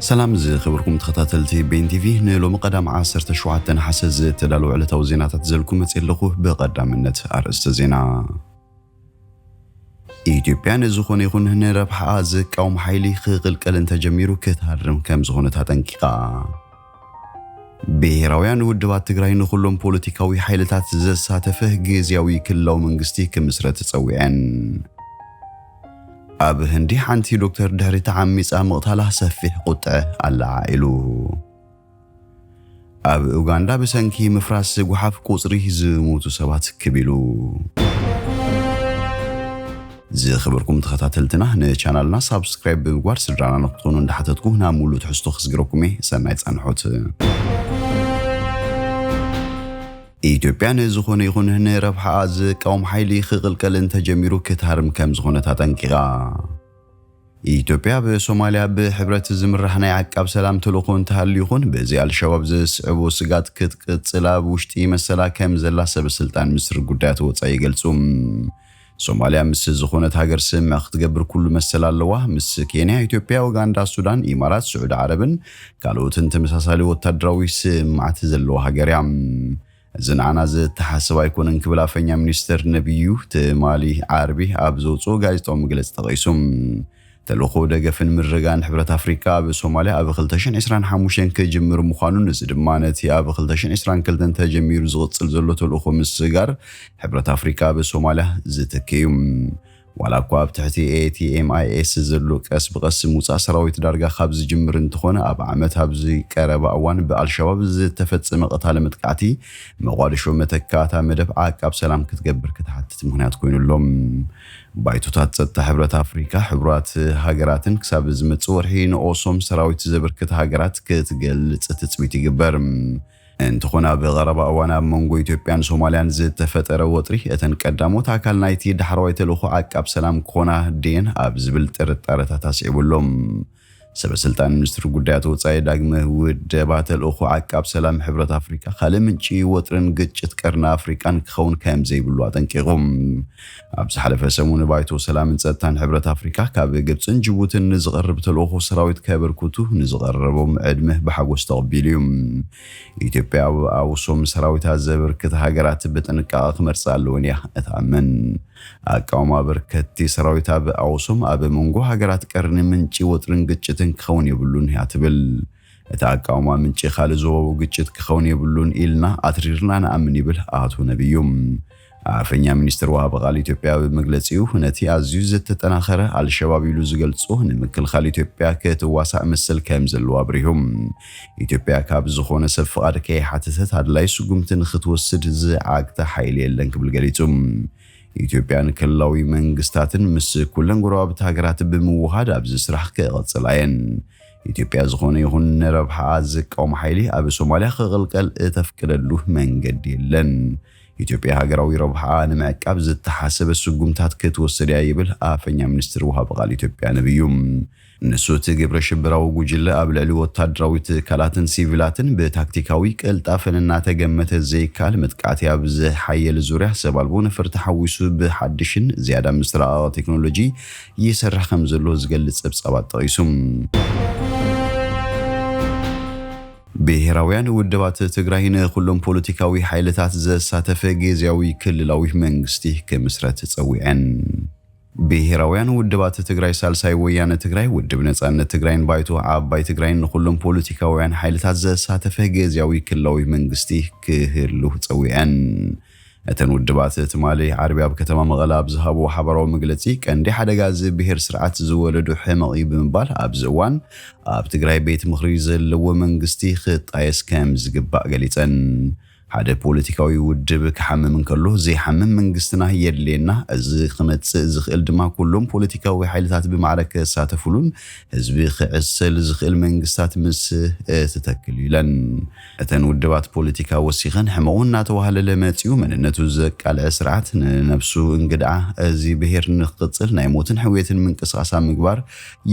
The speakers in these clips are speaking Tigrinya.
ሰላም ዝኽብርኩም ተኸታተልቲ ቤን ቲቪ፣ ንሎሚ ቀዳም ዓሰርተ ሸውዓተ ነሓሰ ዝተዳለዉ ዕለታዊ ዜናታት ዘልኩ መጽእ ኣለኹ። ብቐዳምነት ኣርእስተ ዜና። ኢትዮጵያ ንዝኾነ ይኹን ንረብሓኣ ዝቃወም ሓይሊ ክቕልቀል እንተጀሚሩ ክትሃርም ከም ዝኾነት ኣጠንቂቓ። ብሄራውያን ውድባት ትግራይ ንኹሎም ፖለቲካዊ ሓይልታት ዘሳተፈ ግዝያዊ ክልላዊ መንግስቲ ክምስረት ጸዊዐን። ኣብ ህንዲ ሓንቲ ዶክተር ድሕሪ ተዓሚጻ ምቕታላ ሰፊሕ ቁጥዐ ኣለዓዒሉ። ኣብ ኡጋንዳ ብሰንኪ ምፍራስ ጓሓፍ ቁጽሪ ዝሞቱ ሰባት ክብ ኢሉ። ዝኽብርኩም ተኸታተልትና፣ ንቻናልና ሳብስክራይብ ብምግባር ስድራና ንክትኾኑ እንዳሓተትኩ ናብ ሙሉእ ትሕዝቶ ክስግረኩም እየ። ሰናይ ጻንሖት። ኢትዮጵያ ንዝኾነ ይኹን ንረብሓኣ ዝቃወም ሓይሊ ክቕልቀል እንተጀሚሩ ክትሃርም ከም ዝኾነት ኣጠንቂቓ። ኢትዮጵያ ብሶማልያ ብሕብረት ዝምራሕ ናይ ዓቃብ ሰላም ተልእኾ እንተሃልዩ ይኹን፣ በዚ ኣልሸባብ ዝስዕቦ ስጋት ክትቅጽል ኣብ ውሽጢ መሰላ ከም ዘላ ሰበ ስልጣን ሚኒስትሪ ጉዳያት ወጻኢ ይገልጹ። ሶማልያ ምስ ዝኾነት ሃገር ስምምዕ ክትገብር ኩሉ መሰል ኣለዋ። ምስ ኬንያ፣ ኢትዮጵያ፣ ኡጋንዳ፣ ሱዳን፣ ኢማራት፣ ስዑዲ ዓረብን ካልኦትን ተመሳሳሊ ወታደራዊ ስምምዓት ዘለዋ ሃገር እያ። እዚ ንዓና ዝተሓሰብ ኣይኮነን ክብል ኣፈኛ ሚኒስተር ነቢዩ ትማሊ ዓርቢ ኣብ ዘውፅኦ ጋዜጣዊ መግለፂ ጠቒሱ። ተልእኾ ደገፍን ምርግጋእን ሕብረት ኣፍሪካ ኣብ ሶማልያ ኣብ ክልተ ሽሕን ዕስራን ሓሙሽተን ክጅምር ምዃኑን፣ እዚ ድማ ነቲ ኣብ ክልተ ሽሕን ዕስራን ክልተን ተጀሚሩ ዝቕፅል ዘሎ ተልእኾ ምስጋር ሕብረት ኣፍሪካ ኣብ ሶማልያ ዝትክእ እዩ። ዋላ እኳ ኣብ ትሕቲ ኤ ቲ ኤም ኣይ ኤስ ዘሎ ቀስ ብቐስ ምውፃእ ሰራዊት ዳርጋ ካብ ዝጅምር እንተኾነ፣ ኣብ ዓመት ኣብዚ ቀረባ እዋን ብኣልሸባብ ዝተፈጸመ ቀታሊ መጥቃዕቲ መቋድሾ መተካእታ መደብ ዓቃብ ሰላም ክትገብር ክትሓትት ምኽንያት ኮይኑ ኣሎ። ባይቶታት ጸጥታ ሕብረት ኣፍሪካ፣ ሕቡራት ሃገራትን ክሳብ ዝመጽእ ወርሒ ንኦሶም ሰራዊት ዘበርክት ሃገራት ክትገልጽ ትጽቢት ይግበር። እንተኾነ፣ ኣብ ቀረባ እዋን ኣብ መንጎ ኢትዮጵያን ሶማልያን ዝተፈጠረ ወጥሪ፣ እተን ቀዳሞት ኣካል ናይቲ ዳሕረዋይ ተልእኾ ዓቃብ ሰላም ክኾና ድየን ኣብ ዝብል ጥርጣረታት ኣስዒቡ ኣሎ። ሰበ ስልጣን ሚኒስትሪ ጉዳያት ወጻኢ ዳግመ ውደባ ተልእኾ ዓቃብ ሰላም ሕብረት ኣፍሪካ ካልእ ምንጪ ወጥርን ግጭት ቀርኒ ኣፍሪቃን ክኸውን ከም ዘይብሉ ኣጠንቂቑ። ኣብ ዝሓለፈ ሰሙን ባይቶ ሰላምን ጸጥታን ሕብረት ኣፍሪካ ካብ ግብጽን ጅቡትን ንዝቐርብ ተልእኾ ሰራዊት ከበርክቱ ንዝቐረቦም ዕድመ ብሓጎስ ተቐቢሉ እዩ። ኢትዮጵያ ኣብ ኣውሶም ሰራዊታ ዘበርክት ሃገራት ብጥንቃቐ ክመርጻ ኣለወን እያ እትኣምን። ኣቃውማ በርከቲ ሰራዊት ኣብ ኣውሶም ኣብ መንጎ ሃገራት ቀርኒ ምንጪ ወጥርን ግጭትን ክኸውን የብሉን እያ ትብል። እቲ ኣቃውማ ምንጪ ካልእ ዞባዊ ግጭት ክኸውን የብሉን ኢልና ኣትሪርና ንኣምን ይብል ኣቶ ነቢዩ። ኣፈኛ ሚኒስትር ወሃቢ ቃል ኢትዮጵያ ኣብ መግለጺኡ፣ ነቲ ኣዝዩ ዝተጠናኸረ ኣልሸባብ ኢሉ ዝገልጾ ንምክልኻል ኢትዮጵያ ክትዋሳእ መሰል ከም ዘለዎ ኣብሪሁ። ኢትዮጵያ ካብ ዝኾነ ሰብ ፍቓድ ከይሓተተት ኣድላይ ስጉምቲ ንክትወስድ ዝዓግታ ሓይሊ የለን ክብል ገሊጹ። ኢትዮጵያን ክልላዊ መንግስታትን ምስ ኩለን ጎረባብቲ ሃገራት ብምውሃድ ኣብዚ ስራሕ ክቕጽላ እየን። ኢትዮጵያ ዝኾነ ይኹን ንረብሓኣ ዝቃወም ሓይሊ ኣብ ሶማልያ ክቕልቀል እተፍቅደሉ መንገዲ የለን። ኢትዮጵያ ሃገራዊ ረብሓኣ ንምዕቃብ ዝተሓሰበ ስጉምታት ክትወስድ እያ ይብል ኣፈኛ ሚኒስትር ወሃቢ ቃል ኢትዮጵያ ነቢዩ። ንሱ እቲ ግብረ ሽበራዊ ጉጅለ ኣብ ልዕሊ ወታደራዊ ትካላትን ሲቪላትን ብታክቲካዊ ቅልጣፈን እናተገመተ ዘይከኣል መጥቃዕቲ ኣብ ዝሓየል ዙርያ ሰብ ኣልቦ ነፈርቲ ሓዊሱ ብሓድሽን ዝያዳ ምስትራቐቐ ቴክኖሎጂ ይሰርሕ ከም ዘሎ ዝገልጽ ጸብጻባት ጠቒሱ። ብሄራውያን ውድባት ትግራይ ንኹሎም ፖለቲካዊ ሓይልታት ዘሳተፈ ግዝያዊ ክልላዊ መንግስቲ ክምስረት ጸዊዐን። ብሄራውያን ውድባት ትግራይ፣ ሳልሳይ ወያነ ትግራይ፣ ውድብ ነጻነት ትግራይን ባይቶ ዓባይ ትግራይን ንኹሎም ፖለቲካውያን ሓይልታት ዘሳተፈ ግዝያዊ ክልላዊ መንግስቲ ክህሉ ጸዊዐን። እተን ውድባት ትማሊ ዓርቢ ኣብ ከተማ መቐለ ኣብ ዝሃብዎ ሓባራዊ መግለጺ፣ ቀንዲ ሓደጋ እዚ ብሄር ስርዓት ዝወለዶ ሕመቕ እዩ ብምባል፣ ኣብዚ እዋን ኣብ ትግራይ ቤት ምኽሪ ዘለዎ መንግስቲ ክጣየስ ከም ዝግባእ ገሊጸን። ሓደ ፖለቲካዊ ውድብ ክሓምም እንከሎ ዘይሓምም መንግስትና የድልየና። እዚ ክመጽእ ዝኽእል ድማ ኩሎም ፖለቲካዊ ሓይልታት ብማዕረ ክሳተፉሉን ህዝቢ ክዕሰል ዝኽእል መንግስታት ምስ እትተክል ኢለን። እተን ውድባት ፖለቲካ ወሲኸን ሕመቑ እናተዋህለለ መጺኡ መንነቱ ዘቃልዐ ስርዓት ንነብሱ እንግድዓ እዚ ብሄር ንክቕጽል ናይ ሞትን ሕውየትን ምንቅስቓሳ ምግባር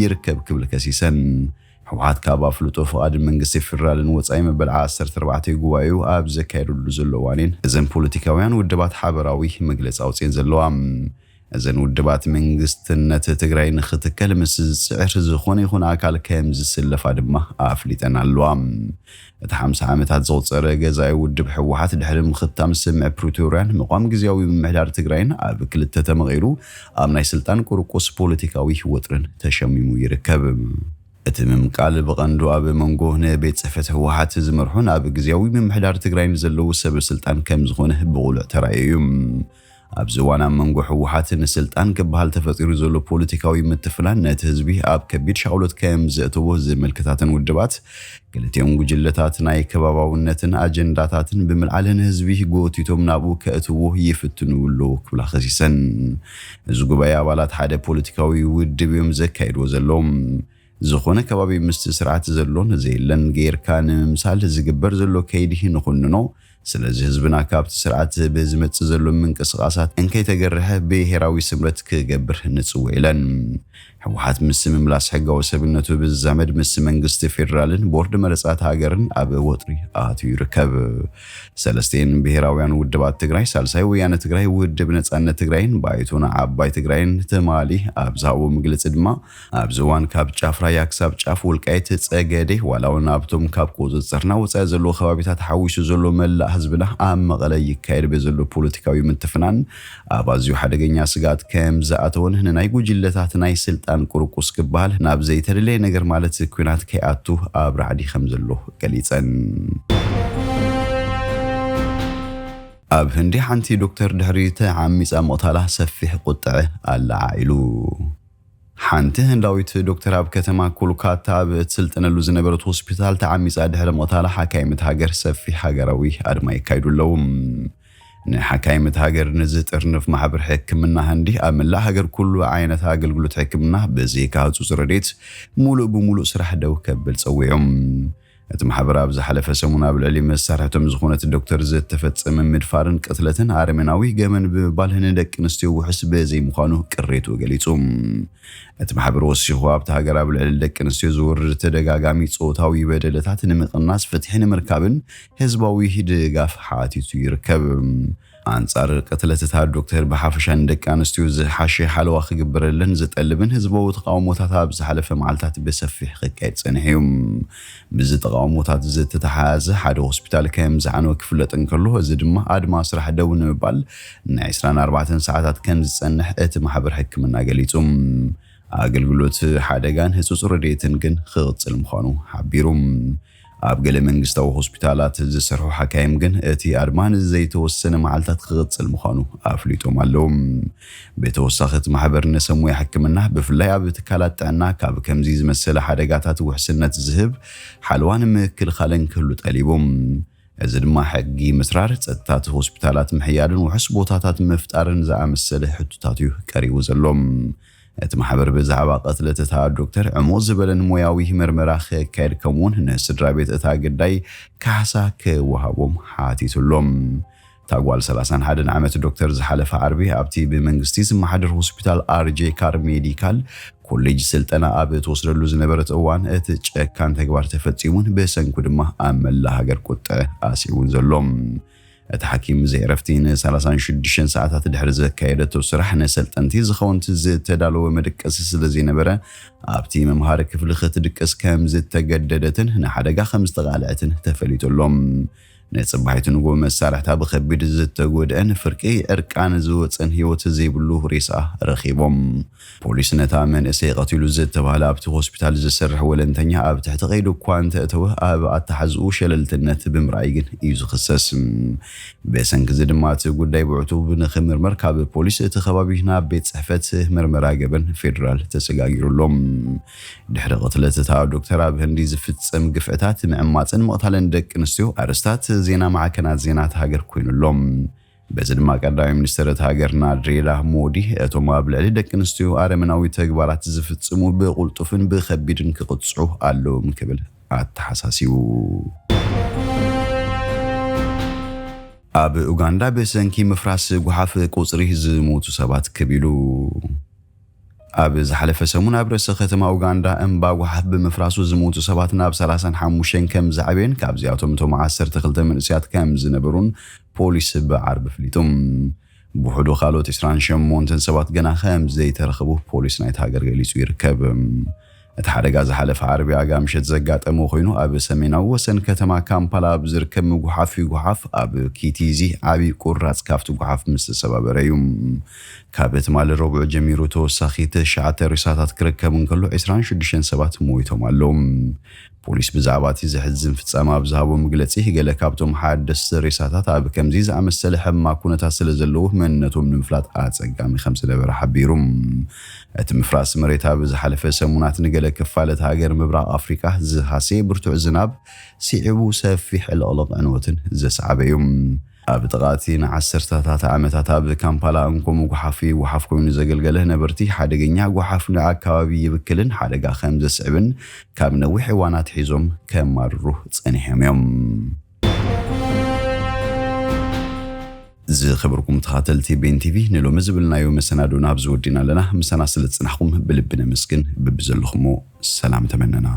ይርከብ ክብል ከሲሰን። ህወሓት ካብ ኣፍልጦ ፍቓድ መንግስቲ ፌደራልን ወጻኢ መበል ዓሰርተ ኣርባዕተ ጉባኤኡ ኣብ ዘካየደሉ ዘሎ እዋን እየን እዘን ፖለቲካውያን ውድባት ሓበራዊ መግለጺ ኣውጺኤን ዘለዋ። እዘን ውድባት መንግስትነት ትግራይ ንኽትከል ምስ ዝፅዕር ዝኾነ ይኹን ኣካል ከም ዝስለፋ ድማ ኣፍሊጠን ኣለዋ። እቲ ሓምሳ ዓመታት ዘቑፀረ ገዛኢ ውድብ ህወሓት ድሕሪ ምኽታም ስምምዕ ፕሪቶርያን ምቋም ግዝያዊ ምምሕዳር ትግራይን ኣብ ክልተ ተመቒሉ ኣብ ናይ ስልጣን ቁርቁስ ፖለቲካዊ ወጥርን ተሸሚሙ ይርከብ። እቲ ምምቃል ብቐንዱ ኣብ መንጎ ንቤት ጽሕፈት ህወሓት ዝመርሑን ኣብ ግዝያዊ ምምሕዳር ትግራይን ዘለዉ ሰብ ስልጣን ከም ዝኾነ ብቑሉዕ ተራእዩ እዩ። ኣብዚ እዋን ኣብ መንጎ ህወሓት ንስልጣን ክበሃል ተፈጢሩ ዘሎ ፖለቲካዊ ምትፍናን ነቲ ህዝቢ ኣብ ከቢድ ሻቕሎት ከም ዘእተዎ ዝምልከታተን ውድባት፣ ክልቲኦም ጉጅለታት ናይ ከባባውነትን ኣጀንዳታትን ብምልዓል ንህዝቢ ጎቲቶም ናብኡ ከእትዎ ይፍትኑ ኣለዉ ክብላ ከሲሰን። እዚ ጉባኤ ኣባላት ሓደ ፖለቲካዊ ውድብ እዮም ዘካይድዎ ዘለዉ። ዝኾነ ከባቢ ምስቲ ስርዓት ዘሎን ዘየለን ጌርካ ንምምሳል ዝግበር ዘሎ ከይዲ ንኹንኖ። ስለዚ ህዝብና ካብቲ ስርዓት ብዝመጽእ ዘሎ ምንቅስቓሳት እንከይተገርሐ ብሄራዊ ስምረት ክገብር ንጽውዕ ኢለን። ህወሓት ምስ ምምላስ ሕጋዊ ሰብነቱ ብዝዛመድ ምስ መንግስቲ ፌዴራልን ቦርድ መረጻት ሃገርን ኣብ ወጥሪ ኣትዩ ይርከብ። ሰለስቲኤን ብሄራውያን ውድባት ትግራይ፣ ሳልሳይ ወያነ ትግራይ፣ ውድብ ነጻነት ትግራይን ባይቶና ዓባይ ትግራይን ትማሊ ኣብ ዝሃብዎ መግለጺ ድማ ኣብዚ እዋን ካብ ጫፍ ራያ ክሳብ ጫፍ ወልቃይት ጸገዴ፣ ዋላ እውን ኣብቶም ካብ ቁጽጽርና ወጻኢ ዘለዉ ከባቢታት ሓዊሱ ዘሎ መላእ ህዝብና ኣብ መቐለ ይካየድ በዘሎ ፖለቲካዊ ምትፍናን ኣብ ኣዝዩ ሓደገኛ ስግኣት ከም ዝኣተወን ንናይ ጉጅለታት ናይ ስልጣን ቁርቁስ ክበሃል ናብ ዘይተደለየ ነገር ማለት ኲናት ከይኣቱ ኣብ ራዕዲ ከም ዘሎ ገሊጸን። ኣብ ህንዲ ሓንቲ ዶክተር ድሕሪ ተዓሚጻ ምቕታላ ሰፊሕ ቁጥዐ ኣለዓዒሉ። ሓንቲ ህንዳዊት ዶክተር ኣብ ከተማ ኮልካታ ኣብ እትስልጥነሉ ዝነበረት ሆስፒታል ተዓሚጻ ድሕሪ ምቕታላ ሓካይም እቲ ሃገር ሰፊሕ ሃገራዊ ኣድማ የካይዱ ኣለዉ። ንሓካይም እቲ ሃገር ንዝጥርንፍ ማሕበር ሕክምና ህንዲ ኣብ መላእ ሃገር ኩሉ ዓይነት ኣገልግሎት ሕክምና ብዘይካ ህጹጽ ረድኤት ሙሉእ ብሙሉእ ስራሕ ደው ከብል ጸዊዖም። እቲ ማሕበር ኣብ ዝሓለፈ ሰሙን ኣብ ልዕሊ መሳርሕቶም ዝኾነት ዶክተር ዝተፈጸመ ምድፋርን ቅትለትን ኣረሜናዊ ገበን ብምባል ንደቂ ኣንስትዮ ውሑስ ብዘይምዃኑ ቅሬቱ ገሊጹ። እቲ ማሕበር ወሲኹ ኣብቲ ሃገር ኣብ ልዕሊ ደቂ ኣንስትዮ ዝወርድ ተደጋጋሚ ጾታዊ በደለታት ንምቕናስ ፍትሒ ንምርካብን ህዝባዊ ድጋፍ ሓቲቱ ይርከብ። ኣንጻር ቅትለት እታ ዶክተር ብሓፈሻ ንደቂ ኣንስትዮ ዝሓሸ ሓለዋ ክግበረለን ዝጠልብን ህዝባዊ ተቃውሞታት ኣብ ዝሓለፈ መዓልታት ብሰፊሕ ክካየድ ጸኒሑ እዩ። ምስዚ ተቃውሞታት ዝተተሓሓዘ ሓደ ሆስፒታል ከም ዝዓነወ ክፍለጥ እንከሎ፣ እዚ ድማ ኣድማ ስራሕ ደው ንምባል ን ዕስራን ኣርባዕተን ሰዓታት ከም ዝጸንሕ እቲ ማሕበር ሕክምና ገሊጹ። ኣገልግሎት ሓደጋን ህጹጽ ረድኤትን ግን ክቕጽል ምዃኑ ሓቢሩ። ኣብ ገለ መንግስታዊ ሆስፒታላት ዝሰርሑ ሓካይም ግን እቲ ኣድማ ንዘይተወሰነ መዓልታት ክቕጽል ምዃኑ ኣፍሊጦም ኣለዉ። ብተወሳኺ እቲ ማሕበር ንሰብ ሞያ ሕክምና ብፍላይ ኣብ ትካላት ጥዕና ካብ ከምዚ ዝመሰለ ሓደጋታት ውሕስነት ዝህብ ሓለዋን ምክልኻልን ክህሉ ጠሊቡ። እዚ ድማ ሕጊ ምትራር፣ ጸጥታ እቲ ሆስፒታላት ምሕያልን ውሑስ ቦታታት ምፍጣርን ዝኣመሰለ ሕቶታት እዩ ቀሪቡ ዘሎ። እቲ ማሕበር ብዛዕባ ቅትለት እታ ዶክተር ዕሙቕ ዝበለን ሞያዊ መርመራ ክካየድ ከምኡውን ንስድራ ቤት እታ ግዳይ ካሕሳ ክወሃቦም ሓቲቱ ኣሎ። እታ ጓል ሰላሳን ሓደን ዓመት ዶክተር ዝሓለፈ ዓርቢ ኣብቲ ብመንግስቲ ዝመሓደር ሆስፒታል ኣርጄ ካር ሜዲካል ኮሌጅ ስልጠና ኣብ ትወስደሉ ዝነበረት እዋን እቲ ጨካን ተግባር ተፈጺሙን ብሰንኩ ድማ ኣብ መላእ ሃገር ቁጥዐ ኣስዒቡን ዘሎ። እቲ ሓኪም ዘይዕረፍቲ ን ሰላሳን ሽዱሽተን ሰዓታት ድሕሪ ዘካየደቶ ስራሕ ንሰልጠንቲ ዝኸውን ዝተዳለወ መደቀሲ ስለ ዘይነበረ ኣብቲ መምሃሪ ክፍሊ ክትድቅስ ከም ዝተገደደትን ንሓደጋ ከም ዝተቓልዐትን ተፈሊጡ ኣሎ። ንጽባሒቱ ንግሆ መሳርሕታ ብኸቢድ ዝተጎድአን ፍርቂ ዕርቃን ዝወጸን ህይወት ዘይብሉ ሬሳ ረኺቦም። ፖሊስ ነታ መንእሰይ ቀቲሉ ዝተባህለ ኣብቲ ሆስፒታል ዝሰርሕ ወለንተኛ ኣብ ትሕቲ ቀይዲ እኳ እንተእተወ ኣብ ኣተሓዝኡ ሸለልትነት ብምርኣይ ግን እዩ ዝኽሰስ። ብሰንኪ እዚ ድማ እቲ ጉዳይ ብዕቱብ ንኽምርመር ካብ ፖሊስ እቲ ከባቢ ናብ ቤት ጽሕፈት ምርመራ ገበን ፌዴራል ተሰጋጊሩ ኣሎ። ድሕሪ ቅትለት እታ ዶክተር ኣብ ህንዲ ዝፍጸም ግፍዕታት ምዕማጽን ምቕታልን ደቂ ኣንስትዮ ኣርእስታት ዜና ማዕከናት ዜና እታ ሃገር ኮይኑ ኣሎ። በዚ ድማ ቀዳማይ ሚኒስትር እታ ሃገር ናሬንድራ ሞዲ እቶም ኣብ ልዕሊ ደቂ ኣንስትዮ ኣረመናዊ ተግባራት ዝፍጽሙ ብቕልጡፍን ብኸቢድን ክቕጽዑ ኣለዎም ክብል ኣተሓሳሲቡ። ኣብ ኡጋንዳ ብሰንኪ ምፍራስ ጓሓፍ ቁጽሪ ዝሞቱ ሰባት ክብ ኢሉ። ኣብ ዝሓለፈ ሰሙን ኣብ ርእሰ ከተማ ኡጋንዳ እምባ ጓሓፍ ብምፍራሱ ዝሞቱ ሰባት ናብ ሰላሳን ሓሙሽተን ከም ዝዓበየን ካብዚኣቶም እቶም ዓሰርተ ክልተ መንእሰያት ከም ዝነበሩን ፖሊስ ብዓርቢ ኣፍሊጡ። ብውሕዱ ካልኦት ዕስራን ሸሞንተን ሰባት ገና ከም ዘይተረኸቡ ፖሊስ ናይቲ ሃገር ገሊጹ ይርከብ። እቲ ሓደጋ ዝሓለፈ ዓርቢ ኣጋ ምሸት ዘጋጠመ ኮይኑ፣ ኣብ ሰሜናዊ ወሰን ከተማ ካምፓላ ኣብ ዝርከብ ምጉሓፍ ይጉሓፍ ኣብ ኪቲዚ ዓቢ ቁራጽ ካብቲ ጉሓፍ ምስ ተሰባበረ እዩ። ካብ ትማሊ ረቡዕ ጀሚሩ ተወሳኺ ትሽዓተ ሬሳታት ክርከብ እንከሎ፣ ዕስራን ሽዱሽተን ሰባት ሞይቶም ኣለዉ። ፖሊስ ብዛዕባ እቲ ዘሕዝን ፍጻመ ኣብ ዝሃቦ መግለጺ፣ ገለ ካብቶም ሓደስቲ ሬሳታት ኣብ ከምዚ ዝኣመሰለ ሕማቕ ኩነታት ስለ ዘለዉ፣ መንነቶም ንምፍላጥ ኣጸጋሚ ከም ዝነበረ ሓቢሩ። እቲ ምፍራስ መሬት ኣብ ዝሓለፈ ሰሙናት ንገለ ክፋል እታ ሃገር ምብራቕ ኣፍሪቃ ዝሃሰየ ብርቱዕ ዝናብ ስዒቡ ሰፊሕ ዕልቕልቕ ዕንወትን ዘስዓበ እዩ። ኣብ ጥቓ እቲ ንዓሰርተታት ዓመታት ኣብ ካምፓላ እንኮ ምጉሓፍ ይጉሓፍ ኮይኑ ዘገልገለ፣ ነበርቲ ሓደገኛ ጓሓፍ ንኣከባቢ ይብክልን ሓደጋ ከም ዘስዕብን ካብ ነዊሕ እዋን ኣትሒዞም ከማርሩ ጸኒሖም እዮም። ዝኸበርኩም ተኻተልቲ ቤን ቲቪ፣ ንሎሚ ዝብልናዮ መሰናዶና ኣብዚ ወዲና ኣለና። ምሳና ስለ ዝጽናሕኩም ብልቢ ነመስግን። ብብዘለኹሞ ሰላም ተመነና።